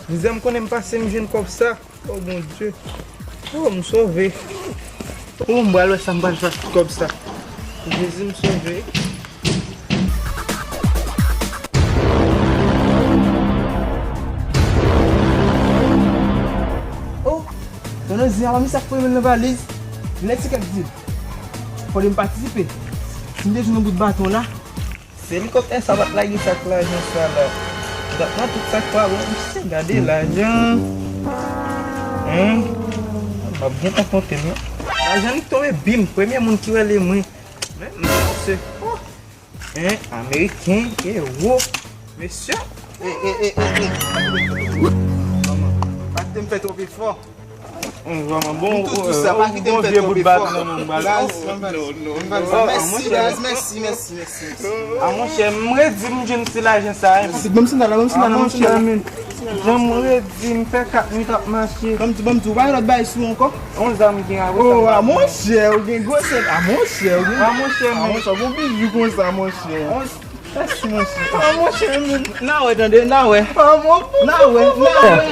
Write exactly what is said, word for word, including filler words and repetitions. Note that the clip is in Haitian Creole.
Mizè m konnen m pase m jwenn kòb sa. Oh Bondye. Oh, m sove. Oh, m pral wè sa m pral fè ak kòb sa. Jezi, m sove. Oh, Donozi, apa misye ap foure men nan valiz? Lè ti kèk di. Fòk m patisipe. Si m te jwenn yon bout baton la. Se elikoptè sa pa t lage sa k lajan sa la. Dat nan tout sa k pa bon, misye gade lajan. Hein? M ap gentan konte l, non. Lajan li k tonbe bim, premye moun ki rele mwen. Men, mesye, oh. Hein, ameriken, ewo. Mesye, e, e, e, e, e. Manman, pa kite m fè twòp efò. Bon, vrèman, bon, m tou, tou sa, pa kite m fè twòp efò. Baz, mèsi, baz, mèsi, mèsi, mèsi. A monchè, m redi m jwenn ti lajan sa, hein. Ban m sandal la, ban m sandal la, ban m sandal la. Jan m redi, m fè kat minit ap mache. Ban m di, ban m di, ou pa gen lòt bagay sou ou ankò? On zam gen apre sa. Oh, a monchè, ou gen gwo sèt. A monchè, ou gen. A monchè, a monchè, bon bijou konsa, monchè. Mèsi, monchè. A monchè, men, n a wè, tande, n a wè. N a wè, n a wè.